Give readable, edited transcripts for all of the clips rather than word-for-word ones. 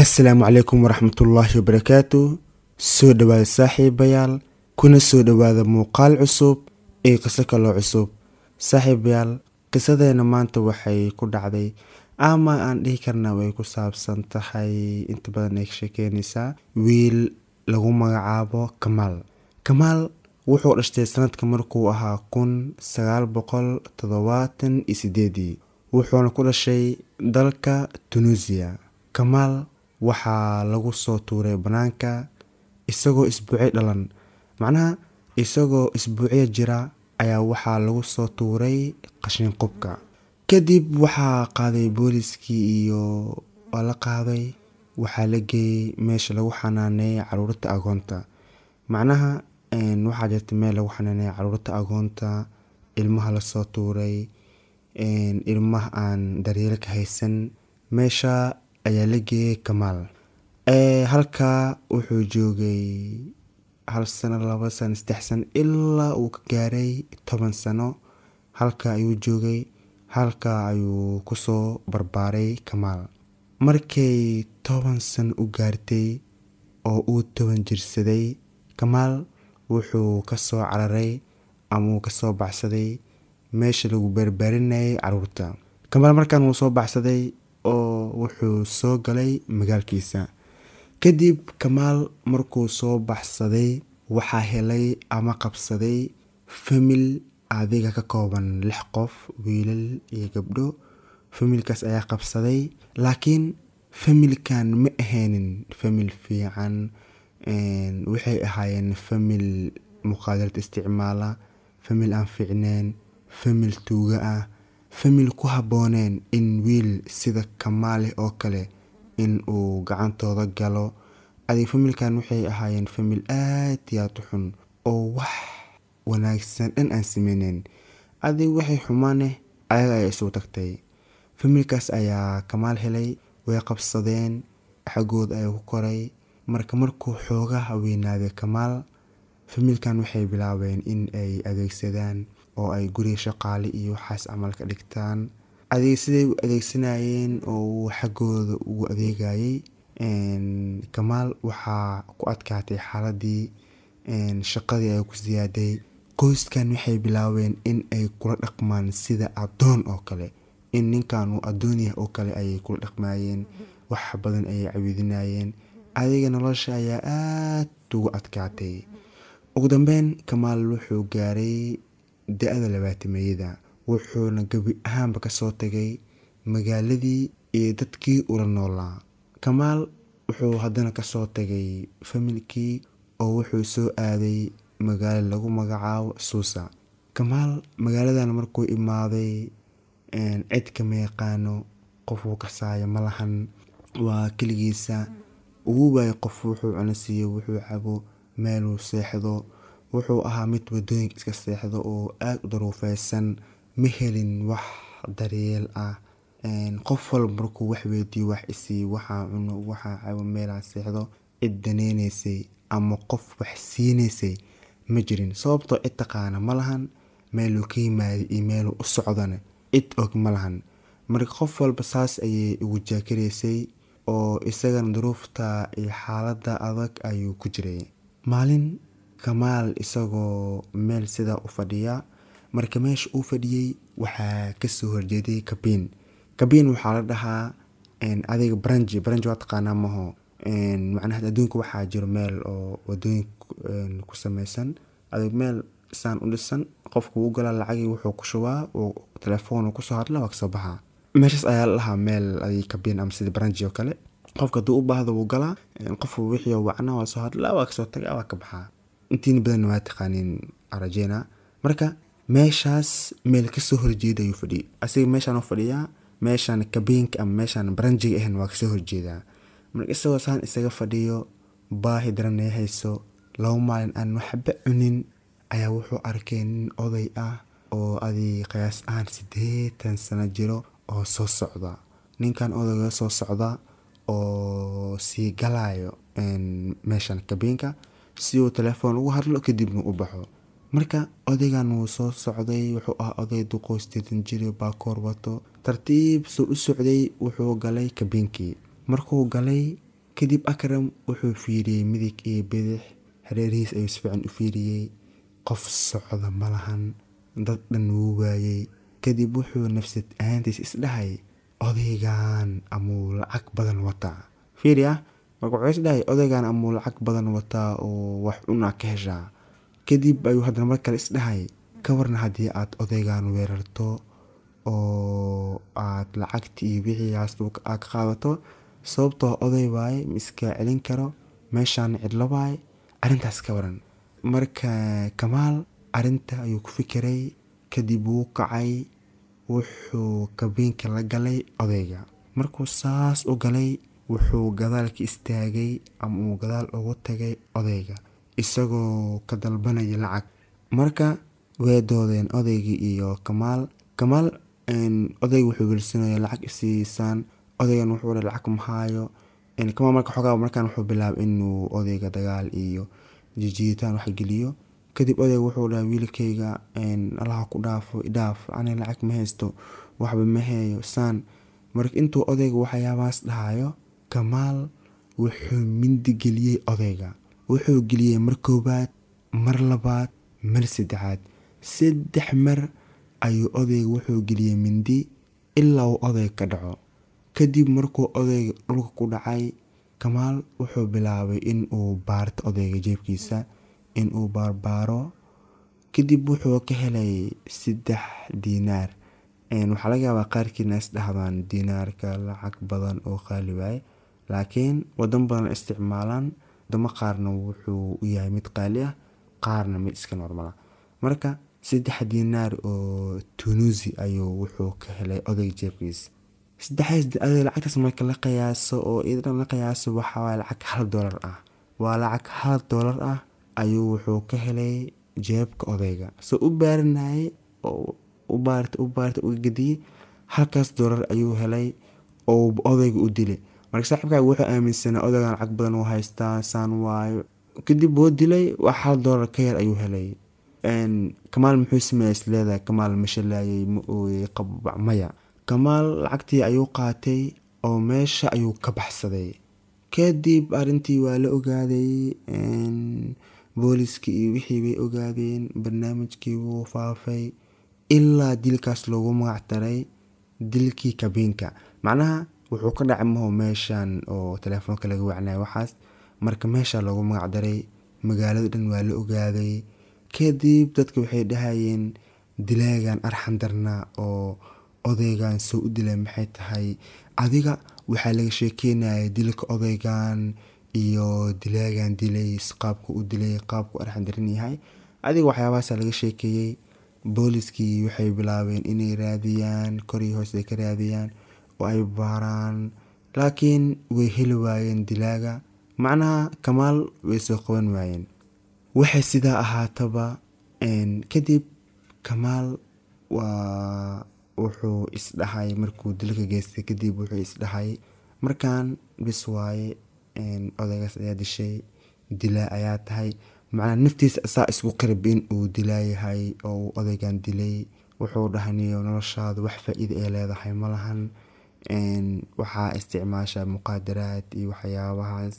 Assalaamu calaykum waraxmatullaahi wabarakaatu. Soo dhawaada saaxiibayaal, kuna soo dhawaada muuqaal cusub iyo qiso kaloo cusub. Saaxiibayaal, qisadeena maanta waxay ku dhacday ama aan dhihi karnaa way ku saabsan tahay, inta badan ay ka sheekeynaysaa wiil lagu magacaabo Kamaal. Kamaal wuxuu dhashtay sanadka markuu ahaa 1978, wuxuuna ku dhashay dalka Tunisia. Kamaal waxaa lagu soo tuuray banaanka isagoo isbuucyo dhalan, macnaha isagoo isbuucyo jira ayaa waxaa lagu soo tuuray qashin qubka. Kadib waxaa qaaday booliskii iyo waa la qaaday, waxaa la geeyey meesha lagu xanaaneeyay caruurta agoonta. Macnaha waxaa jirta meel lagu xanaaneeyo caruurta agoonta, ilmaha lasoo tuuray, ilmaha aan daryeelka haysan. Meesha ayaa la geeyey Kamaal. Halkaa wuxuu joogay 1 sano, 2 sano, 3 sano, ilaa uu ka gaaray 10 sano. Halkaa ayuu joogay, halkaa ayuu kusoo barbaaray Kamaal. Markay 10 sano u gaartay oo uu 10 jirsaday, Kamaal wuxuu kasoo cararay ama uu kasoo baxsaday meesha lagu barbaarinayay caruurta. Kamaal markaan wuu soo baxsaday oo wuxuu soo galay magaalkiisa. Kadib Kamaal markuu soo baxsaday waxaa helay ama qabsaday famil adiga ka kooban 6 qof, wiilal iyo gabdho. Familkaas ayaa qabsaday, laakiin familkan ma ahaynin famil fiican. Waxay ahaayeen famil muqaadarad isticmaala, famil aan fiicneen, famil tuuga ah, famil ku habbooneen in wiil sida Kamaal oo kale in uu gacantooda galo. Adiga familkan waxay ahaayeen famil aad iyo aad u xun oo wax wanaagsan dhan aan sameyneyn. Adiga waxay xumaaneh ayaga ayaa isugu tagtay. Familkaas ayaa Kamaal helay, way qabsadeen, xaggooda ayuu ku koray. Marka markuu xoogaha weynaaday Kamaal, familkan waxay bilaabeen in ay adeegsadaan oo ay guriga shaqaale iyo waxaas camal ka dhigtaan. Adiga siday u adeegsanayeen oo uu xaggooda ugu adeegayay, Kamaal waxaa ku adkaatay xaaladii, shaqadii ay ku siyaaday. Qoyskan waxay bilaabeen in ay kula dhaqmaan sida addoon oo kale, in ninkan uu addoon yahay oo kale ayay kula dhaqmayeen, wax badan ayay caawinayeen. Adiga nolosha ayaa aad ugu adkaatay. Ugu dambeyn Kamaal wuxuu gaaray da'da 20-meeyada, wuxuuna gebi ahaanba kasoo tagay magaaladii iyo dadkii ula noolaa. Kamaal wuxuu haddana kasoo tagay familkii oo wuxuu soo aaday magaalo lagu magacaabo Suusa. Kamaal magaaladan markuu imaaday, cid kama yaqaano, qof uu kasaayo ma lahan, waa keligiisa. Ugu waayay qof wuxuu cuno siiyo, wuxuu cabo, meeluu seexdo. Wuxuu ahaa mid wadooyinka iska seexdo oo aad u daruufeysan, ma helin wax daryeel ah. Qof walba markuu wax weydiiyo, wax isii, waxaa cuno, waxaa cabo, meelaa seexdo, cid daneynaysay ama qof wax siinaysay ma jirin. Sababtoo cid taqaana ma lahan, meeluu ka yimaaday iyo meeluu u socdana cid og ma lahan. Marka qof walba saas ayay ugu jaakiraysay oo isagana duruufta iyo xaaladda adag ayuu ku jiray. Maalin Kamaal isagoo meel sidaa u fadhiya, marka meesha uu fadhiyey waxaa kasoo horjeeday kabiin. Kabiin waxaa la dhahaa adiga branji, branji waa taqaanaa maho. Macnaha adduunka waxaa jiro meel oo wadooyin ku sameysan, adiga meel saan u dhisan, qofku wuu galaa, lacagii wuxuu ku shubaa, uu telefoon kusoo hadla, waa kasoo baxaa. Meeshaas ayaa la dhahaa meel adiga kabiin ama sida branji oo kale. Qofka hadduu u baahdo wuu galaa, qofku wixii uu wacnaa waa soo hadlaa, waa kasoo tagaa, waa ka baxaa. Intiina badan waa taqaaniin arajeyna. Marka meeshaas meel kasoo horjeeda ayuu fadhiyay. Asiga meeshaan u fadhiyaa, meeshaan kabiinka ama meeshaan branjiga ahayn waa kasoo horjeedaa. Marka isagoo saan isaga fadhiyo, baahi daran ay hayso, 2 maalin aan waxba cunin, ayaa wuxuu arkay nin oday ah oo adi qiyaas ahaan 80 sano jiro oo soo socda. Ninkan odayga soo socda oo sii galayo meeshan kabiinka si uu telefoon ugu hadlo kadibna u baxo. Marka odaygan wuu soo socday, wuxuu ahaa oday duqoo 80 jir baakoor wato. Tartiib soo u socday wuxuu galay kabiinkii. Markuu galay Kadib Akram wuxuu fiiriyey midig iyo bidix, hareerihiis ayuu si fiican u fiiriyey, qof socda ma lahan, dad dhan wuu waayey. Kadib wuxuu nafsad ahaantiis isdhahay, odaygan amuu lacag badan wataa. Fiiri ah, marka wuxuu isdhahay odaygan amuu lacag badan wataa oo wax cunaa ka heshaa. Kadib ayuu haddana mar kale isdhahay, ka warna haddii aad odaygan weerarto oo aad lacagtii iyo wixii haysto aad ka qaadato, sababtoo oday waaye, ma iska celin karo, meeshaan cidlo waaye, arrintaas ka waran. Marka Kamaal arrinta ayuu ku fikiray. Kadib wuu kacay, wuxuu kabiinka la galay odayga. Markuu saas u galay, wuxuu gadaal ka istaagay ama uu gadaal ugu tagay odayga isagoo ka dalbanaya lacag. Marka way doodeen odaygii iyo Kamaal. Kamaal odayga wuxuu welsanaya lacag isiisaan, odaygan wuxuu dhahay lacag ma haayo. Kamaal marka xogaa markaan wuxuu bilaabay inuu odayga dagaal iyo jijiitaan wax geliyo. Kadib odayga wuxuu dhahay wiilkayga Allaha ku dhaafo, idhaaf, aniga lacag ma haysto, waxba ma hayo saan. Marka intuu odayga waxyaabahaas dhahayo, Kamaal wuxuu mindi geliyey odayga. Wuxuu geliyey mar koowaad, mar labaad, mar saddexaad. 3 mar ayuu odayga wuxuu geliyey mindi ilaa uu odayga ka dhaco. Kadib markuu odayga dhulka ku dhacay, Kamaal wuxuu bilaabay in uu baarto odayga jeebkiisa, in uu baarbaaro. Kadib wuxuu ka helay 3 diinaar. Waxaa laga yaabaa qaarkiina is dhahdaan diinaarka lacag badan oo qaali waaye, laakiin waddan badan isticmaalaan, wadamo qaarna wuxuu u yahay mid qaali ah, qaarna mid iska normal ah. Marka 3 diinaar oo Tunuusi ayuu wuxuu ka helay odayga jeebkiisa. Saddexdaas adiga lacagtaas marka la qiyaaso oo iyadan la qiyaaso, waxa waaye lacag $1 ah. Waa lacag $1 ah ayuu wuxuu ka helay jeebka odayga. Soo u baaranayay oo u baartay, u baartay, u gediyey, halkaas doolar ayuu helay oo odayga u dilay. Marka saaxiibkaaga wuxuu aaminsanaa odaygan lacag badan uu haystaa, saan waayo. Kadib wuu dilay, wax $1 ka yar ayuu helay. Kamaal muxuu sameeyey is leedahay? Kamaal ma shalaayay, ma ooyay, qabbac maya. Kamaal lacagtii ayuu qaatay oo meesha ayuu ka baxsaday. Kadib arrintii waa la ogaaday, booliskii iyo wixii bay ogaadeen, barnaamijkii wuu faafay ilaa dilkaas loogu magac daray dilkii kabiinka. Macnaha wuxuu ka dhacay maho meeshan oo telefoonka laga wacnayo waxaas. Marka meesha loogu magac daray, magaalada dhan waa la ogaaday. Kadib dadka waxay dhahayeen dilaagan arxan darna oo odaygan soo u dilay maxay tahay? Adiga waxaa laga sheekeynaya dilka odaygan iyo dilaagan dilay, qaabku u dilay, qaabku arxan daran yahay. Adiga waxyaabahaas laga sheekeeyey. Booliskii waxay bilaabeen inay raadiyaan, kor iyo hoos ay ka raadiyaan oo ay baaraan, laakiin way heli waayeen dilaaga. Macnaha Kamaal way soo qaban waayeen. Waxay sidaa ahaataba, kadib Kamaal waa wuxuu isdhahay markuu dilka geystay. Kadib wuxuu isdhahay markaan bis waaye, odaygaas ayaa dishay, dilaa ayaa tahay. Macnaha naftiisa asaa isku qirib in uu dilaa yahay oo uu odaygan dilay. Wuxuu dhahay niyo noloshaadu wax faa'iido ay leedahay ma lahan, waxaa isticmaashaa muqaadaraad iyo waxyaabahaas,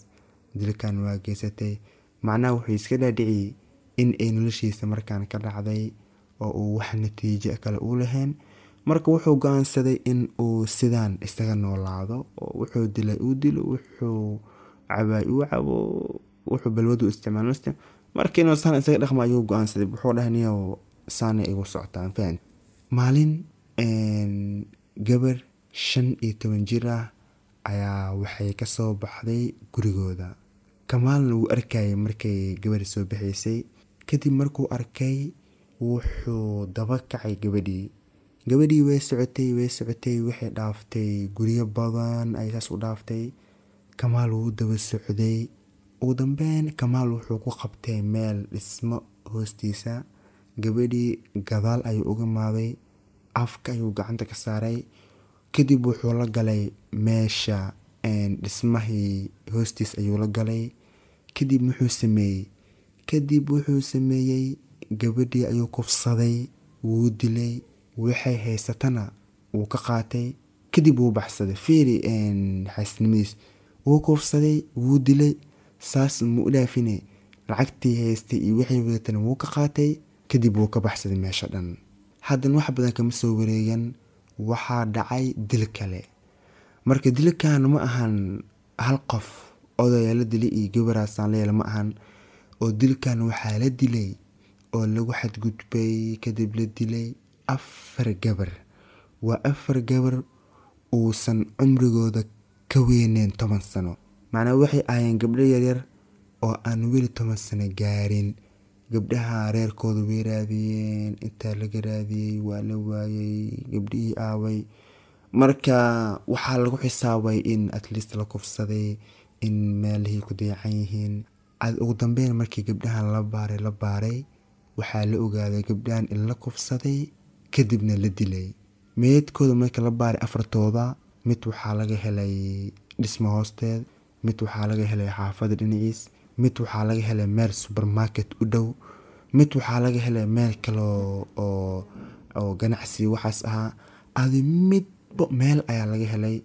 dilkan waa geysatay. Macnaha wuxuu iska dhaadhiciyey in ay noloshiisa markaan ka dhacday oo uu wax natiijo kale u lahayn. Marka wuxuu go'aansaday in uu sidaan isaga noolaado, oo wuxuu dilay uu dilo, wuxuu cabaay uu cabo, wuxuu balwadu isticmaalo isticmaalo. Marka inuu saan isaga dhaqmo ayuu go'aansaday. Wuxuu dhahay niyow saanay igu socotaan, fahan. Maalin gabar 15 jir ah ayaa waxay ka soo baxday gurigooda. Kamaalna wuu arkayay markay gabar soo baxaysay. Kadib markuu arkay, wuxuu daba kacay gabadhii. Gabadhii way socotay, way socotay, waxay dhaaftay guryo badan ay saas u dhaaftay. Kamaal wuu daba socday. Ugu dambeyn Kamaal wuxuu ku qabtay meel dhismo hoostiisa. Gabadhii gadaal ayuu uga maaday, afka ayuu gacanta ka saaray. Kadib wuxuu la galay meesha dhismahii hoostiis ayuu la galay. Kadib muxuu sameeyey? Kadib wuxuu sameeyey gabadhii ayuu kufsaday, wuu dilay, waxay haysatana wuu ka qaatay. Kadib wuu baxsaday. Fiiri xaasidnimadiis. Wuu kufsaday, wuu dilay, saas ma u dhaafine, lacagtii haystay iyo wixii wadatana wuu ka qaatay, kadib wuu ka baxsaday meesha dhan. Haddana wax badan kama soo wareegan, waxaa dhacay dil kale. Marka dilkan ma ahan hal qof odayaa la dilay iyo gabaraasaan la yeela ma ahan, oo dilkan waxaa la dilay oo lagu xadgudbay kadib la dilay 4 gabar. Waa 4 gabar uusan cumrigooda ka weyneyn 10 sano. Macnaa waxay ahaayeen gabdho yaryar oo aan weli 10 sano gaarin. Gabdhaha reerkooda way raadiyeen, intaa laga raadiyey waa la waayey, gabdhihii aaway. Marka waxaa lagu xisaabay in at least la kufsaday, in meelihii ku dayacan yihiin. Ugu dambeyn markii gabdhahan la baaray, waxaa la ogaaday gabdhahan in la kufsaday kadibna la dilay. Meydkooda markii la baaray 4tooda, mid waxaa laga helay dhismo hoosteed, mid waxaa laga helay xaafadda dhinaciis, mid waxaa laga helay meel supermarket u dhow, mid waxaa laga helay meel kale oo ganacsi waxaas ahaa. Adi midba meel ayaa laga helay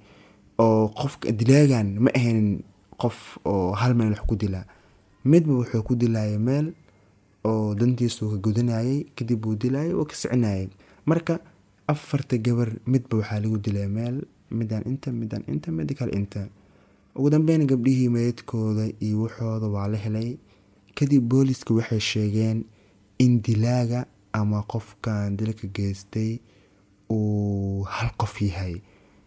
oo qofka dilaagan ma ahayn qof oo hal meel wax ku dila. Midba wuxuu ku dilayay meel oo dantiisu ka gudanayay, kadib wuu dilayay oo ka soconayay. Marka 4ta gabar midba waxaa lagu dilay meel, midaan inta, midaan inta, mid kale inta. Ugu dambeyn gabdhihii meydkooda iyo waxooda waa la helay. Kadib booliisku waxay sheegeen in dilaaga ama qofkan dilka geystay uu hal qof yahay.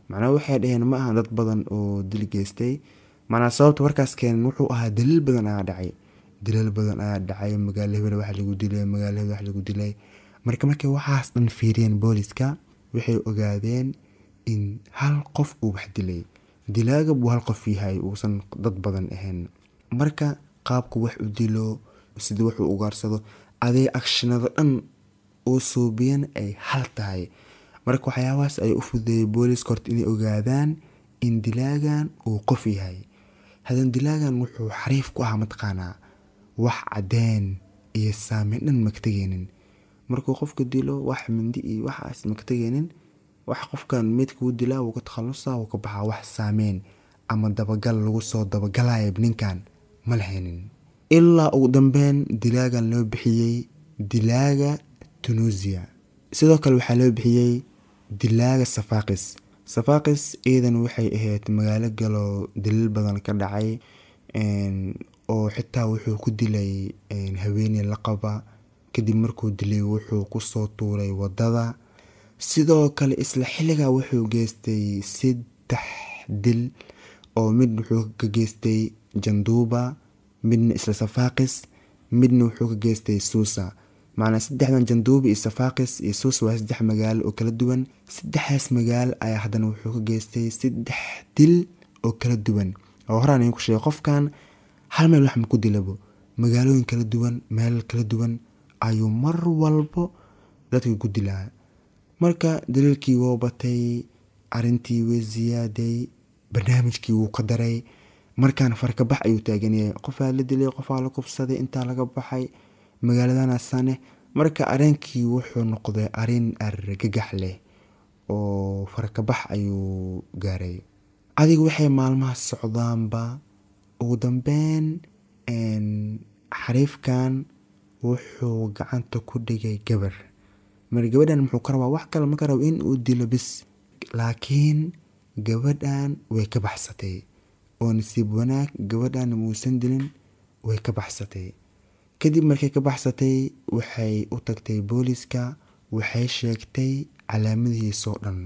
Macnaa waxay dhaheen ma aha dad badan oo dil geystay. Macnaa sababta warkaas keenan wuxuu ahaa daliil badan ayaa dhacay. Daliil badan ayaa dhacay, magaalo hebel wax lagu dilay, magaalo hebel wax lagu dilay. Marka markay waxaas dhan fiiriyeen booliiska, waxay ogaadeen in hal qof uu wax dilay. Dilaaga buu hal qof yahay, uusan dad badan ahayn. Marka qaabku wax u dilo, sida wax u ugaarsado, adeeg actionada dhan oo suubiyan ay hal tahay. Marka waxyaabahaas ay u fududeeyay booliiska horta inay ogaadaan in dilaagan uu qof yahay. Hadan dilaagan wuxuu xariif ku ahaa mataqaanaa wax cadeen iyo saameyn dhan ma ka tegaynin. Markuu qofka dilo wax mindi iyo waxaas ma ka tegaynin, wax qofkan meydka uu dilaa wuu ka takhalusaa, wuu ka baxaa, wax saameyn ama dabagal lagu soo dabagalayo ninkan ma lahaynin. Ilaa ugu dambeyn dilaagan loo bixiyey dilaaga Tunisia. Sidoo kale waxaa loo bixiyey dilaaga Safaaqis. Safaaqis iidan waxay ahayd magaalo galo dilal badan ka dhacay, oo xitaa wuxuu ku dilay haweeney la qaba. Kadib markuu dilay wuxuu ku soo tuuray wadada. Sidoo kale isla xilligaa wuxuu geystay 3 dil, oo mid wuxuu ka geystay Janduuba, midna isla Safaaqis, midna wuxuu ka geystay Suusa. Macnaa 3dan Janduuba iyo Safaaqis iyo Suusa waa 3 magaalo oo kala duwan. 3daas magaalo ayaa haddana wuxuu ka geystay 3 dil oo kala duwan. Oo horaan idinku sheegay qofkan hal meel wax ma ku dilabo, magaalooyin kala duwan, meel kala duwan ayuu mar walbo dadka ku dilaa. Marka daliilkii wuu batay, arrintii way ziyaaday, barnaamijkii wuu ka daray. Markaan farkabax ayuu taagan yahay, qofaa la dilay, qofaa la kufsaday, intaa laga baxay magaaladana sane. Marka arrinkii wuxuu noqday arrin argagax leh oo farkabax ayuu gaaray. Adiga waxay maalmaha socdaanba ugu dambeyn xariifkan wuxuu gacanta ku dhigay gabar. Marka gabadhan muxuu ka rabaa wax kale ma ka rabo in uu dilo bis, laakiin gabadhan way ka baxsatay. Oo nasiib wanaag gabadhan muusan dilin, way ka baxsatay. Kadib markay ka baxsatay waxay u tagtay booliiska, waxay sheegtay calaamadihiisa oo dhan.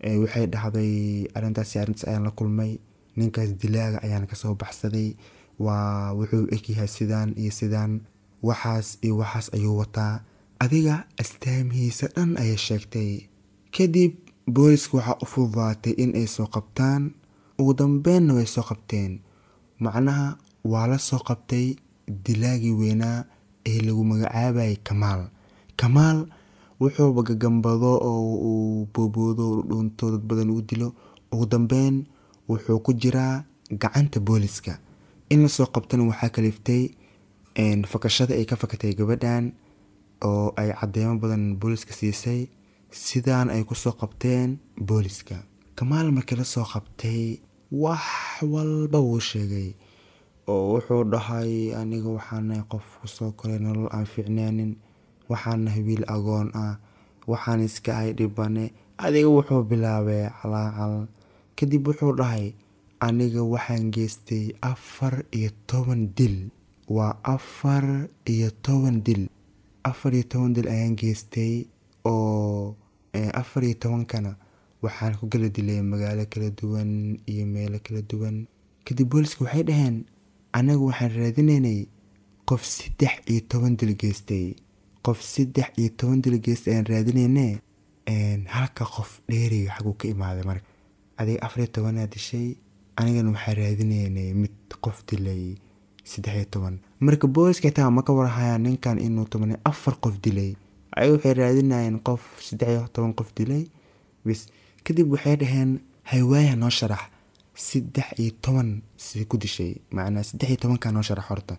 Waxay dhahday arrintaas iyo arrintaas ayaan la kulmay, ninkaas dilaaga ayaan ka soo baxsaday, waa wuxuu eg yahay sidaan iyo sidaan, waxaas iyo waxaas ayuu wataa. Adiga astaamihiisa dhan ayay sheegtay. Kadib booliisku waxaa u fududaatay in ay soo qabtaan. Ugu dambeynna way soo qabteen. Macnaha waa la soo qabtay dilaagii weynaa ee lagu magacaabayay Kamaal. Kamaal wuxuu gagambado oo uu booboodo, uu dhunto, dad badan uu dilo. Ugu dambeyn wuxuu ku jiraa gacanta booliiska. In la soo qabtana waxaa kaliftay fakashada ay ka fakatay gabadhan oo ay cadeymo badan booliiska siisay, sidaan ay ku soo qabteen booliiska. Kamaal markii la soo qabtay Wax walba wuu sheegay oo wuxuu dhahay aniga waxaan qof kusoo koray nolol aan fiicnaanin, waxaan nahay wiil agoon ah, waxaan iska ahay dhibane. Adiga wuxuu bilaabay calaacal. Kadib wuxuu dhahay aniga waxaan geystay 14 dil. Waa 14 dil. 14 dil ayaan geystay oo 14kana waxaan ku kala dilay magaalo kala duwan iyo meelo kala duwan. Kadib booliska waxay dhaheen anagu waxaan raadinaynay qof 13 dil geystay. Qof 13 dil geystay ayaan raadinaynay. Halka qof dheeriga xaguu ka imaaday marka. Adiga 14 aad dishay, anigana waxaan raadinaynay mid qof dilay 13. Marka booliska xitaa ma ka warhayaan ninkan inuu 14 qof dilay. Ayagu waxay raadinayeen qof 13 qof dilay bis. Kadib waxay dhaheen haywaaya noo sharax 13 sidii ku dishay, macnaa 13 noo sharax horta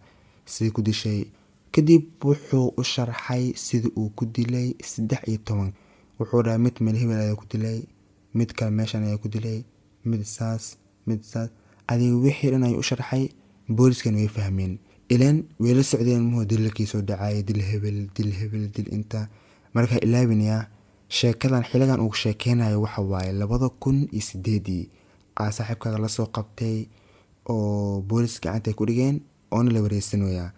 sidii ku dishay. Kadib wuxuu u sharxay sidii uu ku dilay 13. Wuxuu dhahay mid meel hebel ayaa ku dilay, mid kale meeshan ayaa ku dilay, mid saas, mid saas. Adiga wixii dhan ayuu u sharxay. Booliskana way fahmeen, ilaan way la socdeen muhu dilkii soo dhacay, dil hebel, dil hebel, dil inta. Marka ilaabinayaa sheekadan xiligan uu sheekeynayo waxa waaye 2008 aa saaxiibkaaga la soo qabtay oo booliska gacanta ay ku dhigeen oona la wareysanayaa.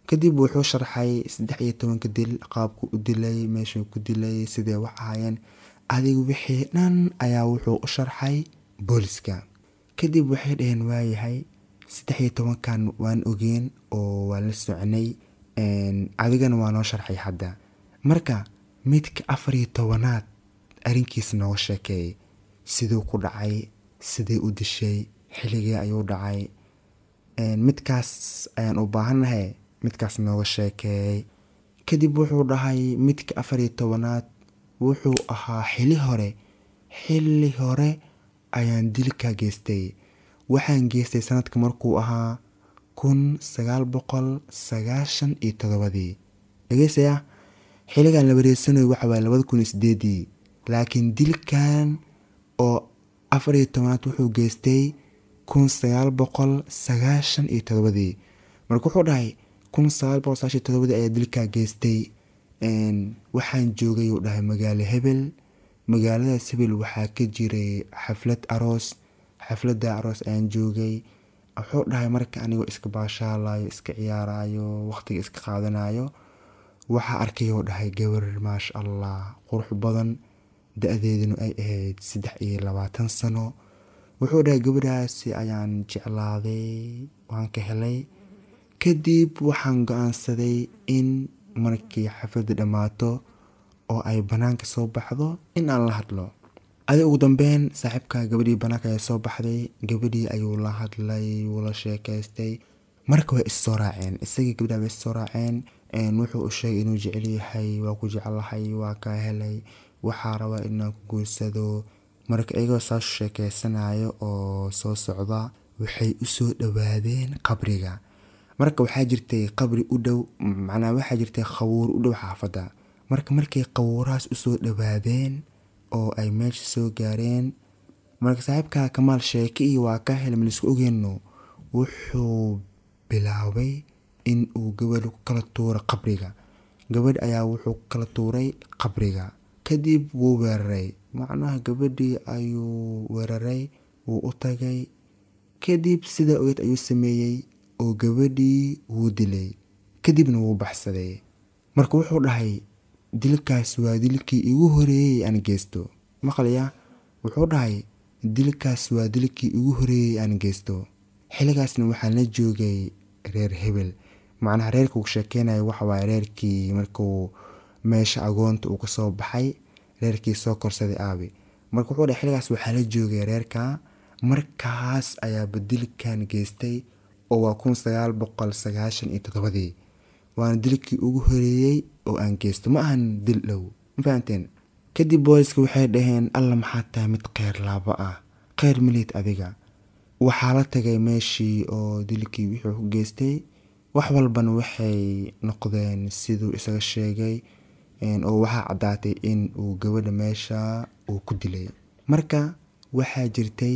Kadib wuxuu sharxay 13 dil, qaabku u dilay, meeshuu ku dilay, sidee wax ahaayeen. Adiga wixii dhan ayaa wuxuu u sharxay booliska. Kadib waxay dhaheen waayahay 13kan waan ogeen oo waan la soconay, adigana waa noo sharxay hadda. Marka midka 14aad arrinkiisa nooga sheekeeyay, siduu ku dhacay, sidee u dishay, xilligee ayuu dhacay. Midkaas ayaan u baahannahay, midkaas nooga sheekeeyay. Kadib wuxuu dhahay midka 14aad wuxuu ahaa xilli hore. Xilli hore ayaan dilka geystay. Waxaan geystay sanadka markuu ahaa 1997. Dhegeystayaa, xilligan la wareysanayo waxa waaye 2008, laakiin dilkan oo 14aad wuxuu geystay 1997. Marka wuxuu dhahay 1997 ayaa dilka geystay. Waxaan joogay uu dhahay magaalo hebel. Magaaladaas hebel waxaa ka jiray xaflad aroos. Xafladda aroos ayaan joogay. Wuxuu dhahay marka anigoo iska baashaalayo, iska ciyaarayo, waqtiga iska qaadanayo, waxaa arkay uu dhahay gabar maasha Allah qurux badan, da'deeduna ay ahayd 23 sano. Wuxuu dhahay gabadhaasi ayaan jeclaaday, waan ka helay. Kadib waxaan go'aansaday in markii xafladda dhammaato oo ay banaanka soo baxdo in aan la hadlo. Adiga ugu dambeyn saaxiibka gabadhii banaanka ayaa soo baxday. Gabadhii ayuu la hadlay, wuu la sheekaystay. Marka way is soo raaceen, isagii gabadha way is soo raaceen. Wuxuu u sheegay inuu jecel yahay, waa ku jeclahay, waa kaa helay, waxaa rabaa inaan ku guursado. Marka iyagoo saas sheekeysanayo oo soo socda, waxay u soo dhawaadeen qabriga. Marka waxaa jirtay qabri u dhow, macnaa waxaa jirtay khabuur u dhow xaafadda. Marka markay qabuurahaas u soo dhawaadeen oo ay meesha soo gaareen, marka saaxiibka Kamaal sheeke iyo waa ka helay ma isku ogeyno, wuxuu bilaabay in uu gabadh ku kala tuuro qabriga. Gabadh ayaa wuxuu ku kala tuuray qabriga. Kadib wuu weeraray, macnaha gabadhii ayuu weeraray, wuu u tagay. Kadib sida ogeed ayuu sameeyay oo gabadhii wuu dilay. Kadibna wuu baxsaday. Marka wuxuu dhahay dilkaas waa dilkii igu horeeyay aan geysto. Maqlayaa? Wuxuu dhahay dilkaas waa dilkii igu horeeyay aan geysto. Xilligaasna waxaan la joogay reer hebel. Macnaha reerka uu sheekeynayo waxa waaye reerkii markuu meesha agoonta uu ka soo baxay, reerkii soo korsaday aabi. Marka wuxuu dhahay xilligaas waxaa la joogay reerka. Markaas ayaa dilkan geystay oo waa 1997. Waana dilkii ugu horeeyay oo aan geysto, ma ahan dil dhow. Ma fahanteen? Kadib booliska waxay dhaheen alla maxaa tahay mid kheyr laabo ah, kheyr maliid adiga. Waxaa la tagay meeshii oo dilkii wuxuu ku geystay. Wax walbana waxay noqdeen siduu isaga sheegay, oo waxaa caddaatay in uu gabadha meesha uu ku dilay. Marka waxaa jirtay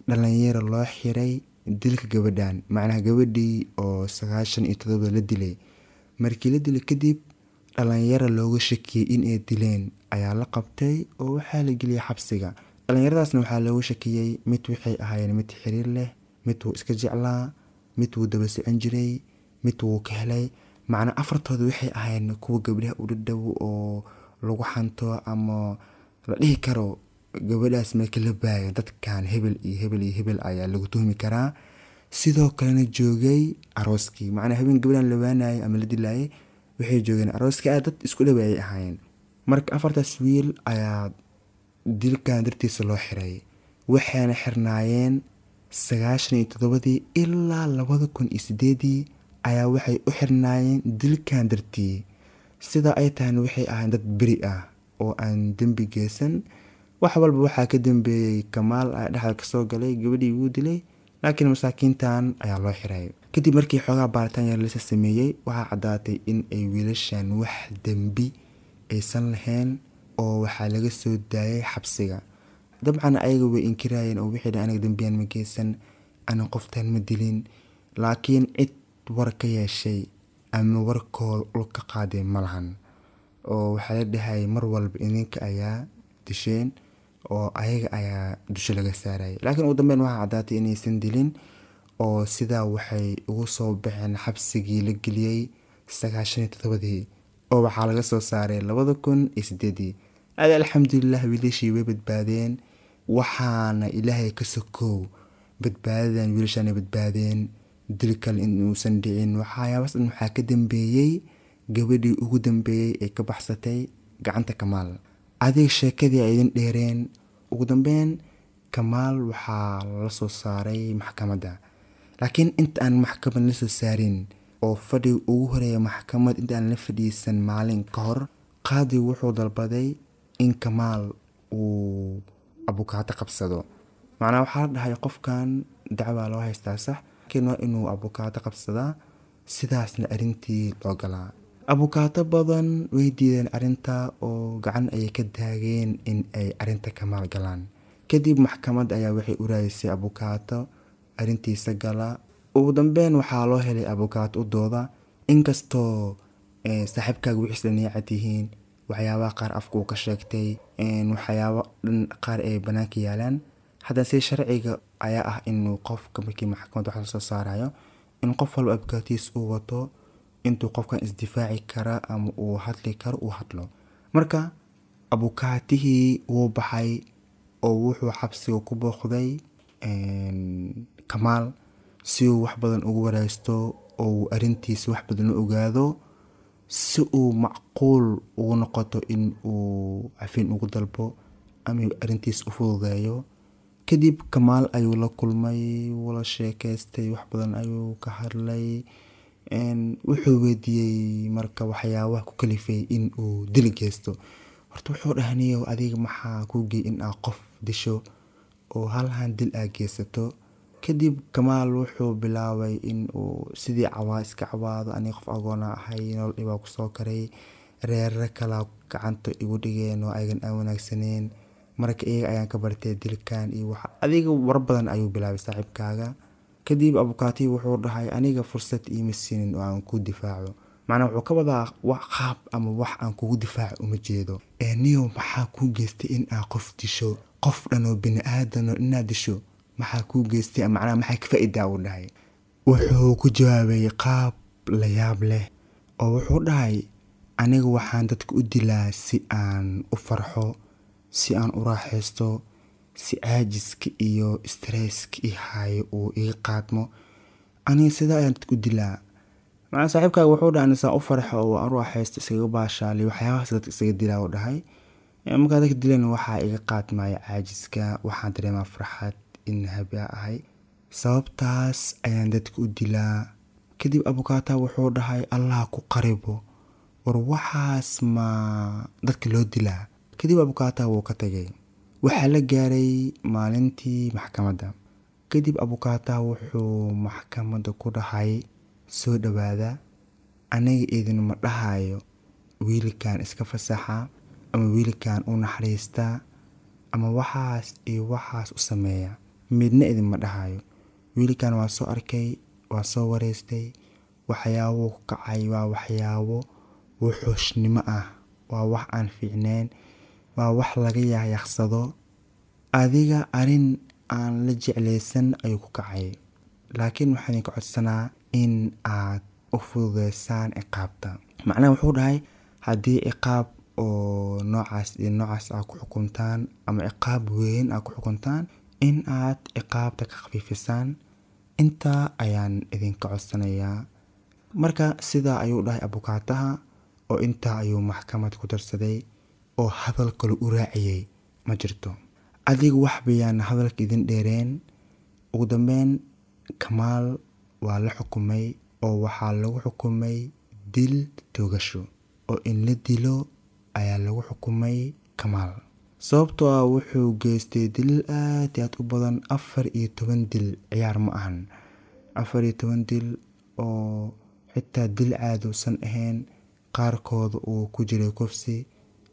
dhalinyaro loo xiray dilka gabadhan, macnaha gabadhii oo 97 la dilay. Markii la dilay kadib, dhalinyaro looga shakiyey in ay dileen ayaa la qabtay oo waxaa la geliyey xabsiga. Dhalinyaradaasna waxaa looga shakiyey, mid waxay ahaayeen mid xiriir leh, mid wuu iska jeclaa, mid wuu daba socon jiray, mid wuu ka helay. Macnaa afartooda waxay ahaayeen kuwa gabdhaha u dhadhow oo lagu xanto ama la dhihi karo gabadhaas markii la baayo dadkan hebel iyo hebel iyo hebel ayaa lagu tuhmi karaa. Sidoo kalena joogay arooskii, macnaa habeen gabadhan la waanayay ama la dilayay waxay joogeen arooskii, dad isku dhow ayay ahaayeen. Marka afartaas wiil ayaa dilkan dartiisa loo xiray, waxayna xirnaayeen 97dii ilaa 2008dii ayaa waxay u xirnaayeen dilkan dartii. Sida ay tahayna waxay ahaayeen dad beri ah oo aan dembi geysan. Wax walba waxaa ka dambeeyey Kamaal ayaa dhexda kasoo galay, gabadhii wuu dilay, laakiin masaakiintan ayaa loo xiray. Kadib markii xoogaa baaritaan yar lasa sameeyey, waxaa caddaatay in ay wiilashan wax dembi aysan lahayn oo waxaa laga soo daayay xabsiga. Dabcan ayaga way inkiraayeen oo wixii dhan aniga dembiyaan ma geysan, ana qoftan ma dilin, laakiin cid war ka yeeshay ama warkooda dhulka qaaday ma lahan. Oo waxaa la dhahayay mar walba idinka ayaa disheen oo ayaga ayaa dusha laga saarayay. Laakiin ugu dambeyn waxaa caddaatay inaysan dilin oo sidaa waxay ugu soo baxeen xabsigii la geliyey 97dii oo waxaa laga soo saaray 2008dii. Aad alxamdulilah wiilashii way badbaadeen, waxaana Ilaahay ka sokow badbaadadan wiilashan badbaadeen, dil kale inuusan dhicin. Waxyaabahaas dhan waxaa ka dambeeyey gabadhii ugu dambeeyey ee ka baxsatay gacanta Kamaal. Adiga sheekadii ay idin dheereen. Ugu dambeyn Kamaal waxaa la soo saaray maxkamadda, laakiin inta aan maxkamad la soo saarin oo fadhiga ugu horeeya maxkamad inta aan la fadhiisan maalin ka hor, qaadigu wuxuu dalbaday in Kamaal uu abukaato qabsado. Macnaa waxaa la dhahay qofkan dacwaa loo haystaa sax, laakiin waa inuu abukaato qabsadaa, sidaasna arrintii loo galaa. Abukaato badan way diideen arrinta oo gacan ayay ka taageen in ay arrinta Kamaal galaan. Kadib maxkamad ayaa waxay u raadisay abukaato arrintiisa gala. Ugu dambeyn waxaa loo helay abukaato u dooda, inkastoo saaxiibkaaga wixiis dhan ay cad yihiin, waxyaabaha qaar afka uu ka sheegtay, waxyaabo dhan qaar ay banaanka yaalaan. Haddana si sharciga ayaa ah inuu qofka markii maxkamad wax lasoo saarayo in qof walba abukaatiis uu wato, intuu qofkan isdifaaci kara ama uu hadli karo uu hadlo. Marka abukaatihii wuu baxay oo wuxuu xabsiga ku booqday Kamaal si uu wax badan ugu wareysto oo uu arrintiisa wax badan u ogaado, si uu macquul ugu noqoto in uu cafin ugu dalbo ama arrintiisa u fududeeyo. Kadib Kamaal ayuu la kulmay, wuu la sheekaystay, wax badan ayuu ka hadlay. Wuxuu weydiiyey marka waxyaabaha ku kalifay in uu dil geysto. Horta wuxuu dhahay, niyow adiga maxaa kuu geeyey in aad qof disho oo halhan dil aad geysato? Kadib Kamaal wuxuu bilaabay in uu sidii cawaa iska cawaado, aniga qof agoon ahay, nolol dhibaa kusoo karay, reerro kala gacanta igu dhigeen oo ayagan aan wanaagsaneen, marka iyaga ayaan ka bartay dilkan iyo waxa. Adiga war badan ayuu bilaabay saaxiibkaaga. Kadib abukaati wuxuu dhahay, aniga fursad iima siinin oo aan ku difaaco. Macnaa wuxuu ka wadaa wax qaab ama wax aan kugu difaaco uma jeedo. Niyow maxaa kuu geystay in aad qof disho, qof dhan oo bini aadan oo inaad disho maxaa kuu geystay, macnaha maxaa ka faa'iidaa uu dhahay. Wuxuu ku jawaabay qaab la yaab leh oo wuxuu dhahay, aniga waxaan dadka u dilaa si aan u farxo, si aan u raaxaysto, si caajiska iyo stresska i hayo uu iga qaadmo, aniga sidaa ayaan dadka u dilaa. Macnaa saaxiibkaaga wuxuu dhahay, aniga saan u farxo oo aan u raaxaysto iskaga baashaaliyo waxyaabahaas dadka isaga dilaa uu dhahay. Markaa dadka dilayna waxaa iga qaadmaya caajiska, waxaan dareemaa farxad in happy ahay, sababtaas ayaan dadka u dilaa. Kadib abukaata wuxuu dhahay, Allah ku qaribo, war waxaas ma dadka loo dilaa? Kadib abukaata wuu ka tagay. Waxaa la gaaray maalintii maxkamadda. Kadib abukaata wuxuu maxkamadda ku dhahay, soo dhawaada, aniga idinma dhahayo wiilkan iska fasaxa ama wiilkan u naxariista ama waxaas iyo waxaas u sameeya. Midna idinma dhahayo. Wiilkan waa soo arkay, waa soo wareystay, waxyaabo ku kacay waa waxyaabo wuxuushnimo ah, waa wax aan fiicnayn, waa wax laga yaaqyaqsado. Adiga arrin aan la jeclaysan ayuu ku kacay, laakiin waxaan idinka codsanaa in aad u fududeysaan ciqaabta. Macnaha wuxuu dhahay haddii ciqaab oo noocaas iyo noocaas aad ku xukuntaan ama ciqaab weyn aad ku xukuntaan, in aad ciqaabta ka khafiifisaan. Intaa ayaan idinka codsanayaa. Marka sidaa ayuu dhahay abukaataha, oo intaa ayuu maxkamad ku darsaday oo hadal kale u raaciyey ma jirto. Adiga wax bayaan hadalka idin dheereen. Ugu dambeyn Kamaal waa la xukumay oo waxaa lagu xukumay dil toogasho, oo in la dilo ayaa lagu xukumay Kamaal, sababtoo ah wuxuu geystay dilal aad iyo aad u badan. 14 dil ciyaar ma ahan, 14 dil oo xitaa dil caadi uusan ahayn. Qaarkooda uu ku jiray kufsi,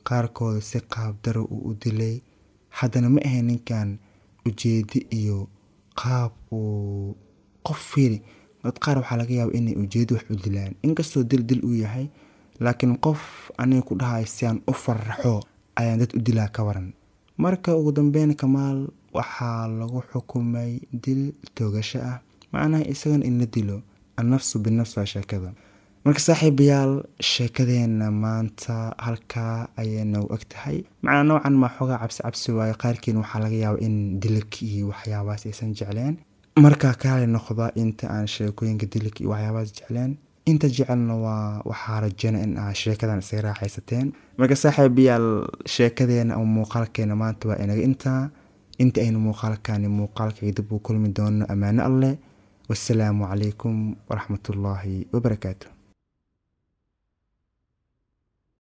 qaarkooda si qaab daro uu u dilay. Haddana ma ahayn ninkan ujeedi iyo qaab uu qof fiiri. Dad qaar waxaa laga yaabaa inay ujeedo wax u dilaan, inkastoo dil dil uu yahay, laakiin qof aniga ku dhahay si aan u farxo ayaan dad u dilaa, ka waran? Marka ugu dambeyn Kamaal waxaa lagu xukumay dil toogasho ah, macnaha isagana in la dilo, annafsu binafs waa sheekada. Marka saaxiibayaal, sheekadeena maanta halkaa ayay nagu eg tahay. Macnaa noocan ma xoogaa cabsi cabsi waayo, qaarkiin waxaa laga yaabaa in dilka iyo waxyaabahaas aysan jecleen. Marka kaali noqda inta aan sheekooyinka dilka iyo waxyaabahaas jecleen, inta jecelna waa waxaa rajeyna in aa sheekadan isaga raaxaysateen. Marka saaxiibayaal, sheekadeena ama muuqaalkeena maanta waa inaga intaa. Inta aynu muuqaalkani muuqaalka dib u kulmi doono, ammaano alleh. Wassalaamu calaykum waraxmatullaahi wabarakaatu.